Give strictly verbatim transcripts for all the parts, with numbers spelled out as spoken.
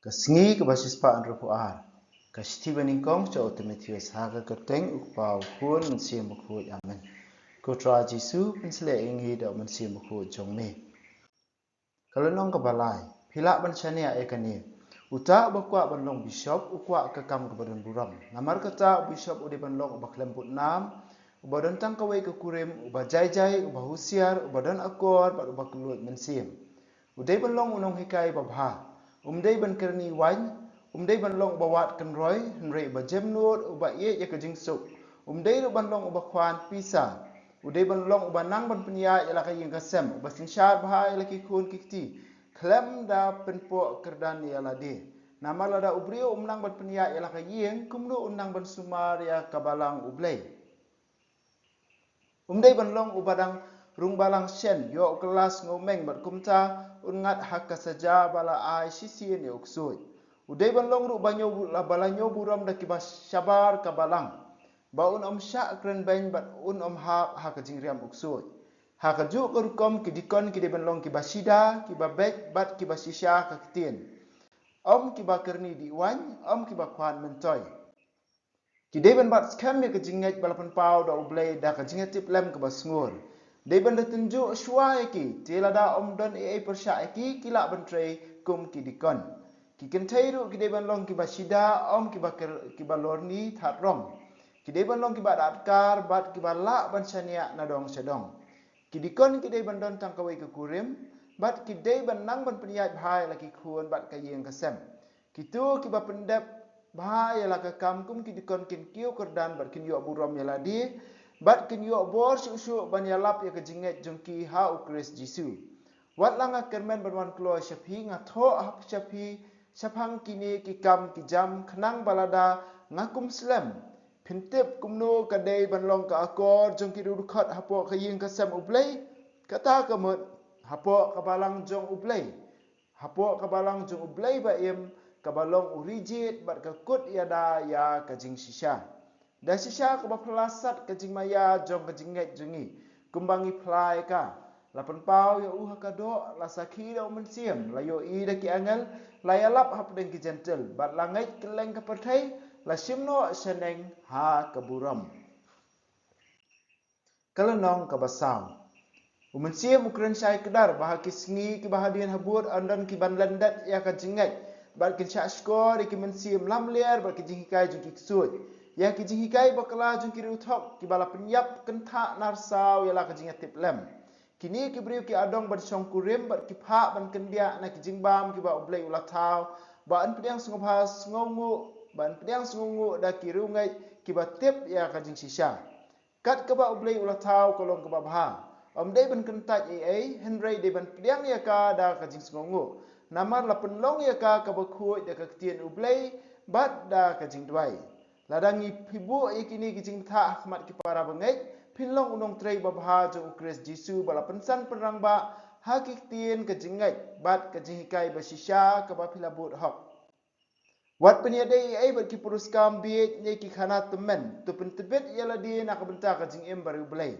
Ka sngi kaba shispah hynriewphew ar. Ka shithi banyngkong sha u Timotheus. Ha ka kyrteng u Kpa, u Khun, u Mynsiem Bakhuid. Amen. Ko Trai Jisu, pynshlei ïa ngi da u Mynsiem Bakhuid jong me. Ka lynnong kaba lai. Phi lah ban shaniah ïa kane. Uta uba kwah ban long bishop, u kwah ka kam kaba don burom. Namar kata u bishop u dei ban long uba khlem bud nam, uba don tang kawei ka kurim, uba jai jai, uba husiar, uba don akor, bad uba kylluid mynsiem. U dei ban long u nonghikai babha. Um dei ban kyrni waiñ, um dei ban long uba wad kynroi, hynrei uba jemnud, uba ïeit ïa ka jingsuk. Um dei ruh ban long uba khwan pisa. U dei ban long uba nang ban pynïaid ïa la ka ïing ka sem, uba synshar bha ïa la ki khun ki kti, khlem da pynpoh kyrdan ïa lade. Namar lada u briew um nang ban pynïaid ïa la ka ïing, kumno un nang ban sumar ïa ka balang U Blei? Um dei ban long uba dang rung balang shen, ïoh u kylla sngewmeng, bad kumta un ngat ha ka saja ba la ai shisien ïa u ksuid. U dei ban long ruh ba ñiew, ba la ñiew burom da kiba shabar ka balang, ba un ym shah kren beiñ bad un ym hap ha ka jingriam u ksuid. Ha kajuh ka rukom ki dikon ki dei ban long kiba shida, kiba beit bad kiba shisha ka ktien. Ym kiba kyrni dih waiñ, ym kiba khwan myntoi. Ki dei ban bat skhem ïa ka jingngeit ba la pynpaw da U Blei da ka jingïatiplem kaba sngur. Dei ban da tynjuh shuwa ïa ki, te lada ym don ei ei pyrshah ïa ki, ki lah ban trei kum ki dikon. Ki kynthei ruh ki dei ban long kiba shida, ym kiba ker, kiba lorni thad rong. Ki dei ban long kiba adkar bad kiba lah ban shaniah na dong sha dong. Ki dikon ki dei ban don tang kawei ka kurim, bad ki dei ban nang ban pynïaid bha ïa la ki khun bad ka ïing ka sem. Kito kiba pyndep bha ïa la ka kam kum ki dikon kin kiew kyrdan bad kin ïoh burom ïa lade, bad kin ïoh bor shuh shuh ban ïalap ïa ka jingngeit jong ki ha U Khrist Jisu. Wat la nga kyrmen ban wan kloi sha phi, nga thoh ha sha phi shaphang kine ki kam ki jam, khnang ba lada nga kum slem, phin tip kumno ka dei ban long ka akor jong ki riewdkhot hapoh ka ïing ka sem U Blei. Kata ka mut, hapoh ka balang jong U Blei, hapoh ka balang jong U Blei ba im, kaba long u ri jied bad ka kut ïada ïa ka jingshisha. Da shisha kaba phylla sat ka jingmaïa jong ka jingngeit jong ngi, kumba ngi phla ïa ka. La pynpaw ïa u ha ka doh, la sakhi da U Mynsiem, la ïohi da ki angel, la ïalap hapdeng ki jentil, bad la ngeit kylleng ka pyrthei, la shim noh shaneng ha ka burom. Ka lynnong kaba saw. U Mynsiem u kren shai kdar ba ha ki sngi kiba hadien habud yn don ki ban lyndet ïa ka jingngeit, bad kin shah shkor ïa ki mynsiem lamler bad ki jinghikai jong ki ksuid, ïa ki jinghikai bakla jong ki riewthok kiba la pynïap kynthah narsaw ïa la ka jingïatiplem. Kine ki briew ki adong ban shongkurim bad ki phah ban kyndiah na ki jingbam kiba U Blei u la thaw, ba yn pdiang sngewbha sngewnguh, ba yn pdiang sngewnguh da ki riewngeit kiba tip ïa ka jingshisha. Kat kaba U Blei u la thaw ka long kaba bha. Ym dei ban kyntait ei ei, hynrei dei ban pdiang ïa ka da ka jingsngewnguh. Namar la pynlong ïa ka kaba khuid da ka ktien U Blei bad da ka jingduwai. Lada ngi phi buh ïa kine ki jingbthah ha khmat ki para bangeit, phin long u nongtrei babha jong U Khrist Jisu ba la pynsan pynrangbah ha ki ktien ka jingngeit bad ka jinghikai ba shisha kaba phi la bud hok. Wat pynïadei ei ei bad ki puruskam bieit ne ki khana tymmen, to pyntbit ïa lade na ka bynta ka jingim bariewblei.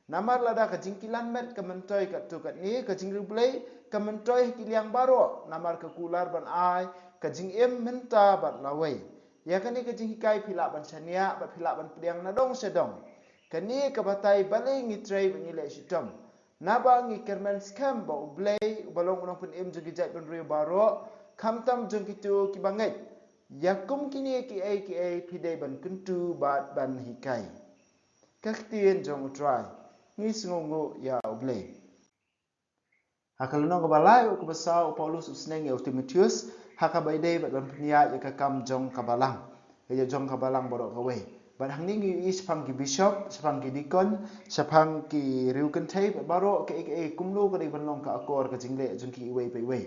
Namar lada ka jingkilan met ka myntoi katto katne, ka jingriewblei ka myntoi ha ki liang baroh, namar ka kular ban ai ka jingim mynta bad lawei. Ïa kane ka jinghikai phi lah ban shaniah bad phi lah ban pdiang na dong sha dong. Kane ka batai balei ngi trei bad ngi leh shitom? Naba ngi kyrmen skhem ba U Blei uba long u nongpynim jong ki jaitbynriew baroh, khamtam jong kito kiba ngeit. Ïa kum kine kiei kiei phi dei ban kyntu bad ban hikai. Ka ktien jong U Trai. Ngi sngewnguh ïa U Blei. Ha ka lynnong kaba lai bad kaba saw, u Paulus u sneng ïa u Timotheus ha kaba ïadei bad ban pynïaid ïa ka kam jong ka balang, ïa jong ka balang baroh kawei. Bad hangne ngi ïohi shaphang ki bishop, shaphang ki dikon, shaphang ki riew kynthei, bad baroh kaei kaei kumno ka dei ban long ka akor ka jingleh jong ki iwei pa iwei.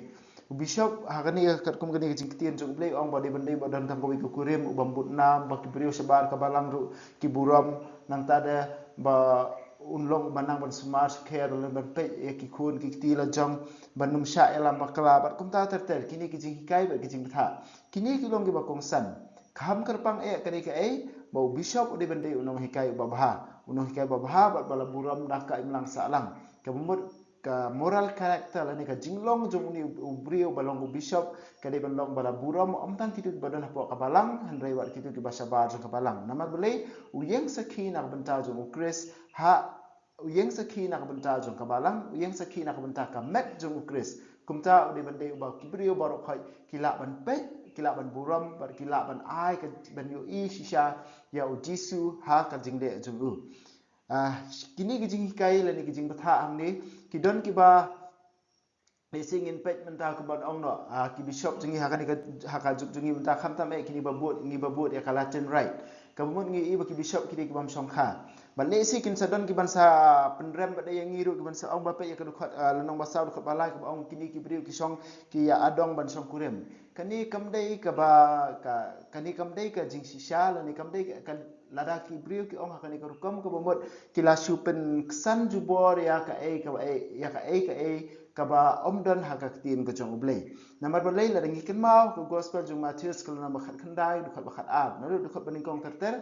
U bishop, ha kane, katkum kane ka jingktien jong U Blei, ong ba dei ban dei ba don tang kawei ka kurim, u bym bud nam, ba ki briew shabar ka balang ruh ki burom, nangta de ba un long uba nang ban sumar shakher lane ban peit ïa ki khun ki kti la jong, ban ym shah ïalam bakla, bad kumta ter ter, kine ki jinghikai bad ki jingbthah. Kine ki long kiba kongsan. Kham kyrpang eh kane kaei, ba u bishop u dei ban dei u nonghikai uba bha, u nonghikai uba bha bad ba la burom da ka imlang sahlang. Kaba mut ka moral character lane ka jinglong jong une u briew ba long u bishop ka dei ban long ba la burom, ym tang kito kiba don hapoh ka balang hynrei wat kito kiba shabar jong ka balang. Namar balei? U ïeng sakhi na ka bynta jong u Khrist ha u ïeng sakhi na ka bynta jong ka balang, u ïeng sakhi na ka bynta ka met jong u Khrist. Kumta u dei ban dei uba ki briew baroh khoit ki lah ban peit, ki lah ban burom bad ki lah ban ai ka, ban ïohi shisha ïa u Jisu ha ka jingleh jong u. Ah, kine ki jinghikai lane ki jingbthah hangne ki don kiba, lehse ngin peit mynta kumba ong noh, ah, ki bishop jong ngi ha kane ka, ha ka juk jong ngi mynta khamtam eh kine ba bud, ngi ba bud ïa ka Latin Rite. Kaba mut ngi i ba ki bishop ki dei ki bym shongkha. Bad lehse kin sa don ki ban sa pynrem bad ïa ngi ruh ki ban sa ong ba peit ïa ka dkhot, ah, lynnong ba saw dkhot ba lai kaba ong kine ki briew ki shong, ki ïa adong ban shongkurim. Kane kam dei kaba ka, kane kam dei ka jingshisha lane kam dei ka, ka, lada ki briew ki ong ha kane ka rukom kaba mut ki la shu pynksan jubor ïa kaei kaba ei, ïa kaei kaei kaba ym don ha ka ktien ka jong U Blei. Namar balei? Lada ngi kynmaw ka gospel jong Mathaios ka lynnong ba khatkhyndai, dkhot ba khatar, naduh dkhot ba nyngkong ter ter,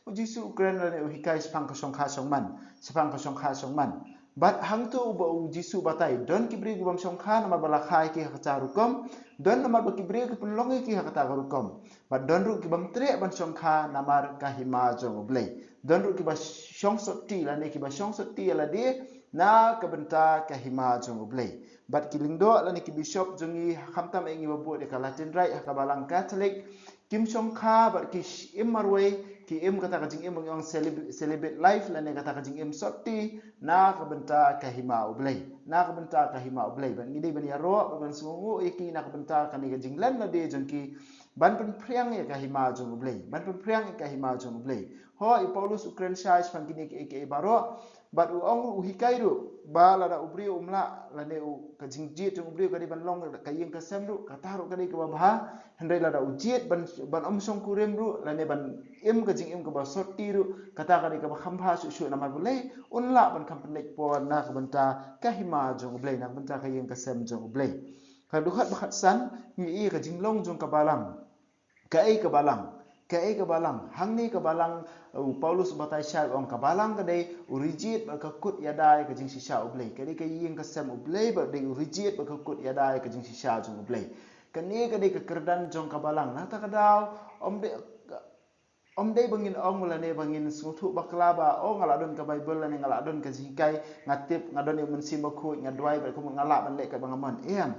U Jisu u kren lane u hikai shaphang ka shongkha shongman, shaphang ka shongkha shongman. Bad hangto uba u Jisu u batai, don ki briew ki bym shongkha namar ba la kha ïa ki ha kata ka rukom, don namar ba ki briew ki pynlong ïa ki ha kata ka rukom. Bad don ruh ki bym treh ban shongkha namar ka hima jong U Blei. Don ruh kiba shong sotti lane kiba shong sotti ïa lade na ka bynta ka hima jong U Blei. Bad ki lyngdoh lane ki bishop jong ngi khamtam eh ngi ba bud ïa ka Latin Rite ha ka balang Katholik, kim shongkha bad ki sh-, im marwei, ki im kata ka jingim ba ngi ong celib-, celibate life lane kata ka jingim sotti na ka bynta ka hima U Blei. Na ka bynta ka hima U Blei. Bad ngi dei ban ïaroh bad ban sngewnguh ïa ki na ka bynta kane ka jinglen lade jong ki ban pynphriang ïa ka hima jong U Blei. Ban pynphriang ïa ka hima jong U Blei. Hooid, i Paulus u kren shai shaphang kine kiei kiei baroh. Bad u ong ruh, u hikai ruh ba lada u briew um lah lane u, ka jingjied jong u briew ka dei ban long ka ïing ka sem ruh, kata ruh ka dei kaba bha. Hynrei lada u jied ban, ban ym shongkurim ruh lane ban im ka jingim kaba sotti ruh, kata ka dei kaba kham bha shuh shuh. Namar balei? Un lah ban kham pynleit por na ka bynta ka hima jong U Blei, na ka bynta ka ïing ka sem jong U Blei. Ka dkhot ba khatsan, ngi i ka jinglong jong ka balang. Kaei ka balang? Kaei ka balang? Hangne ka balang, u Paulus u batai shai, u ong ka balang ka dei u rijied bad ka kut ïada ïa ka jingshisha U Blei. Ka dei ka ïing ka sem U Blei bad dei u rijied bad ka kut ïada ïa ka jingshisha jong U Blei. Kane ka dei ka kyrdan jong ka balang. Nangta ka daw, ym dei, ym dei ba ngin ong lane ba ngin sngewthuh bakla ba, oh, nga la don ka Baibl lane nga la don ka jinghikai, nga tip, nga don ïa U Mynsiem Bakhuid, nga duwai bad kumno nga lah ban leh katba nga mon. Em.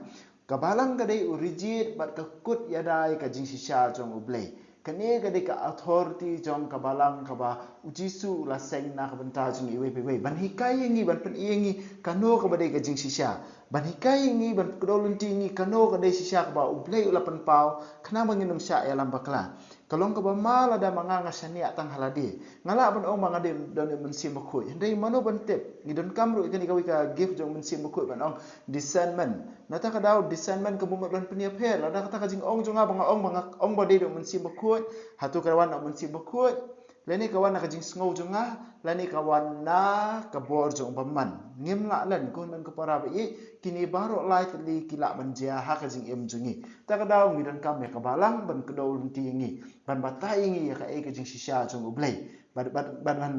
Ka balang ka dei u rijied bad ka kut ïada ïa ka jingshisha jong U Blei. Kane ka dei ka authority jong ka balang kaba u Jisu u la seng na ka bynta jong ngi iwei pa iwei. Ban hikai ïa ngi, ban pyni ïa ngi kano kaba dei ka jingshisha. Ban hikai ïa ngi, ban kdew lynti ïa ngi kano ka dei shisha kaba U Blei u la pynpaw, khnang ba ngin ym shah ïalam bakla. Ka long kaba ma lada ma nga nga shaniah tang ha lade. Nga lah ban ong ba nga dei don ïa U Mynsiem Bakhuid. Hynrei mano ban tip? Ngi donkam ruh ïa kane kawei ka gift jong U Mynsiem Bakhuid ban ong discernment. Nangta ka daw discernment ka mut ban pynïapher. Lada kata ka jingong jong nga ba nga ong ba nga ong ba dei da U Mynsiem Bakhuid, hato ka wan na U Mynsiem Bakhuid, lane ka wan na ka jingsngew jong nga, lane ka wan na ka bor jong u bymman. Ngim lah len, ko hynmen ko para ba ïeit, kine baroh lai tylli ki lah ban jia ha ka jingim jong ngi. Ta ka daw ngi donkam ïa ka balang ban kdew lynti ïa ngi, ban batai ïa ngi ïa kaei ka jingshisha jong U Blei. Ban, ban, ban, ban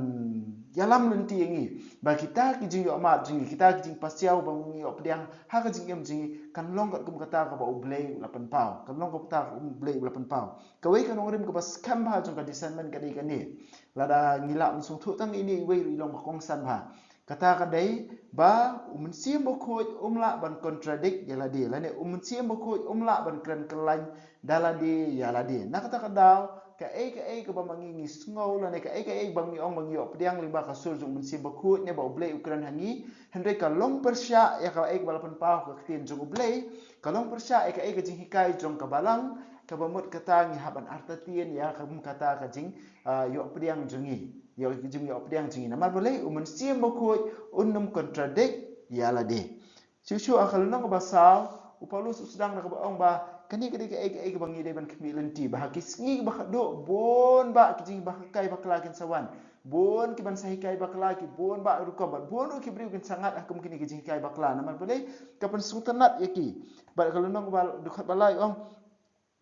ïalam lynti ïa ngi ba kita ki jingïohmad jong ngi, kita ki jingpasiaw ba ngi ïoh pdiang ha ka jingim jong ngi, kan long katkum kata kaba U Blei u la pynpaw, kan long katkum kata kaba U Blei u la pynpaw. Kawei ka nongrim kaba skhem bha jong ka discernment ka dei kane. Lada ngi lah ban sngewthuh tang ine iwei ruh i long ba kongsan bha. Kata ka dei ba U Mynsiem Bakhuid um lah ban contradict ïa lade, lane U Mynsiem Bakhuid um lah ban kren kyllain da lade ïa lade. Na kata ka daw, kaei kaei kaba ma ngi ngi sngew lane kaei kaei ba ngi ong ba ngi ïoh pdiang lyngba ka sur jong U Mynsiem Bakhuid ne ba U Blei u kren ha ngi, hynrei ka long pyrshah ïa kaei kaba la pynpaw ha ka ktien jong U Blei, ka long pyrshah ïa kaei ka jinghikai jong ka balang, kaba mut kata ngi hap ban artatien ïa ka, kata ka jing, ah, ïoh pdiang jong ngi. Ïa ka jingïoh pdiang jong ngi. Namar balei? U Mynsiem Bakhuid un ym contradict ïa lade. Shuh shuh ha ka lynnong kaba saw, u Paulus u sdang da kaba ong ba kane ka dei kaei kaei kaba ngi dei ban khmih lynti, ba ha ki sngi ba khatduh bun bah ki jingbahkai bakla kin sa wan. Bun ki ban sa hikai bakla, ki bun bah rukom, bad bun ruh ki briew kin sa ngat ha kum kine ki jinghikai bakla. Namar balei? Ka pynsngewtynnat ïa ki. Bad ka lynnong kaba dkhot ba lai ong,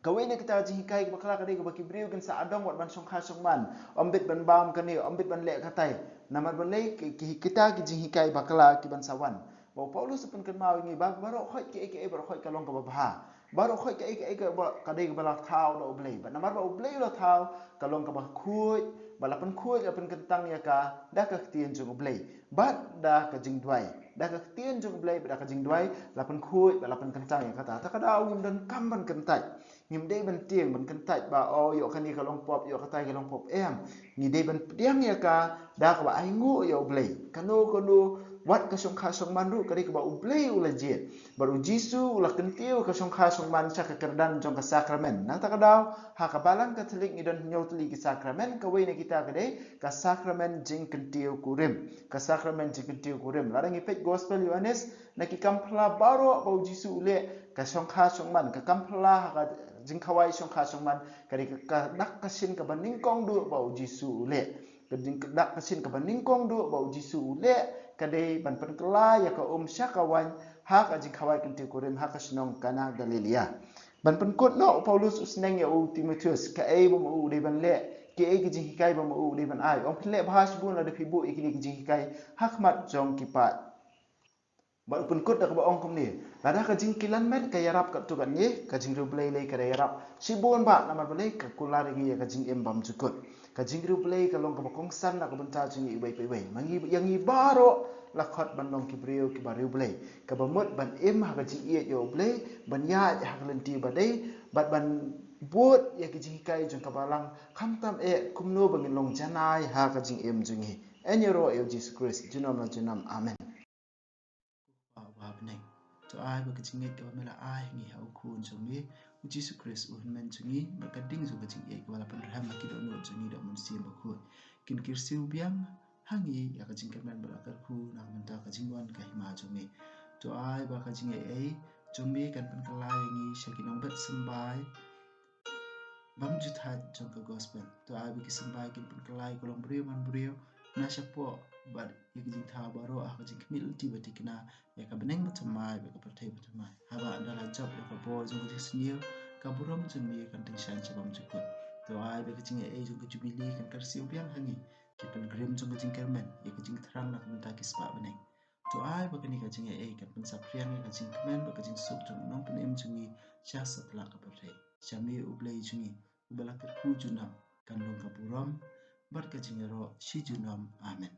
kawei na kita ki jinghikai bakla ka dei kaba ki briew kin sa adong wat ban shongkha shongman. Ym bit ban bam kane, ym bit ban leh katai. Namar balei? Ki, ki, kita ki jinghikai bakla ki ban sa wan. Ba u Paulus u pynkynmaw ïa ngi ba baroh khoit kaei kaei, baroh khoit ka long kaba bha. Baroh khoit kaei kaei kaba ka dei kaba la thaw da U Blei. Bad namar ba U Blei u la thaw, ka long kaba khuid, ba la pynkhuid, la pynkyntang ïa ka da ka ktien jong U Blei. Bad da ka jingduwai. Da ka ktien jong U Blei, bad da ka jingduwai, la pynkhuid, bad la pynkyntang ïa kata. Ta ka daw ngim donkam ban kyntait. Ngim dei ban tieng ban kyntait ba, oh, ïoh kane ka long pop, ïoh katai ka long pop, em. Ngi dei ban pdiang ïa ka da kaba ainguh ïa U Blei. Kano kano wat ka shongkha shongman ruh ka dei kaba U Blei u la jied. Bad U Jisu u la kyntiew ka shongkha shongman sha ka kyrdan jong ka sakramen. Nangta ka daw ha ka Balang Katholik ngi don hynñiew tylli ki sakramen, kawei na kita ka dei ka sakramen jingkyntiew kurim. Ka sakramen jingkyntiew kurim. Lada ngi peit Gospel Ïoannis, na ki kam phylla baroh ba U Jisu u leh ka shongkha shongman, ka kam phylla ha ka jingkhawai shongkha shongman, ka dei ka, ka dak ka shin kaba nyngkong duh ba U Jisu u leh. Ka dei ka dak ka shin kaba nyngkong duh ba U Jisu u leh, ka dei ban pynkylla ïa ka um sha ka waiñ ha ka jingkhawai kyntiew kurim ha ka shnong Kana Galilea. Ban pynkut noh, u Paulus u sneng ïa u Timotheus kaei ba ma u u dei ban leh, kaei ka jinghikai ba ma u u dei ban ai. Ong phin leh bha shibun lada phi buh ïa kine ki jinghikai ha khmat jong ki paid. Bad u pynkut da kaba ong kumne, lada ka jingkilan met ka ïarap katto katne, ka jingriewblei lei ka da ïarap shibun bha, namar balei? Ka kular ïa ngi ïa ka jingim bymjukut. Ka jingriewblei ka long kaba kongsan na ka bynta jong ngi iwei pa iwei. Ma ngi, ïa ngi baroh la khot ban long ki briew kiba riewblei, kaba mut ban im ha ka jingïeit ïa U Blei, ban ïaid ha ka lynti ba dei, bad ban bud ïa ki jinghikai jong ka Balang, khamtam eh kumno ba ngin long janai ha ka jingim jong ngi. Yn ïaroh ïa U Jisu Khrist junom la junom. Amen. Ko Kpa uba ha bneng, to ai ba ka jingngeit kaba me la ai ha ngi ha u Khun jong me u Jisu Khrist, u Hynmen jong ngi, bad ka ding jong ka jingïeit kaba la pynrhem ha ki dohnud jong ngi da u Mynsiem Bakhuid, kin kyrsiew biang ha ngi ïa ka jingkyrmen bad la kyrkhu na ka bynta ka jingwan ka hima jong me. To ai ba ka jingaiei jong me kan pynkylla ïa ngi sha ki nongbet symbai bymjukut jong ka gospel. To ai ba ki symbai kin pynkylla ïa ka longbriew manbriew na shapoh bad ïa ki jingthaw baroh ha ka jingkhmih lynti ba thikna ïa ka bneng bathymmai bad ka pyrthei bathymmai. Haba ynda la jop ïa ka bor jong ka jingsniew, ka burom jong me kan tyngshaiñ sha bymjukut. To ai ba ka jingaiei jong ka jubili kan kyrsiew biang ha ngi, ki pilgrim jong ka jingkyrmen, ïa ka jingthrang na ka bynta ki spah bneng. To ai ba kane ka jingaiei kan pynsaphriang ïa ka jingkmen bad ka jingsuk jong u Nongpynim jong ngi sha satlak ka pyrthei. Sha me U Blei jong ngi uba la kyrkhu junom, kan long ka burom bad ka jingïaroh shi junom. Amen.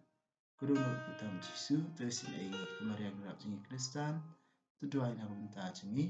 Ko dohnud kyrteng Jisu, to isynei ïa ngi. Ko Maria nongrep jong ngi Khristan, to duwai na ka bynta jong ngi.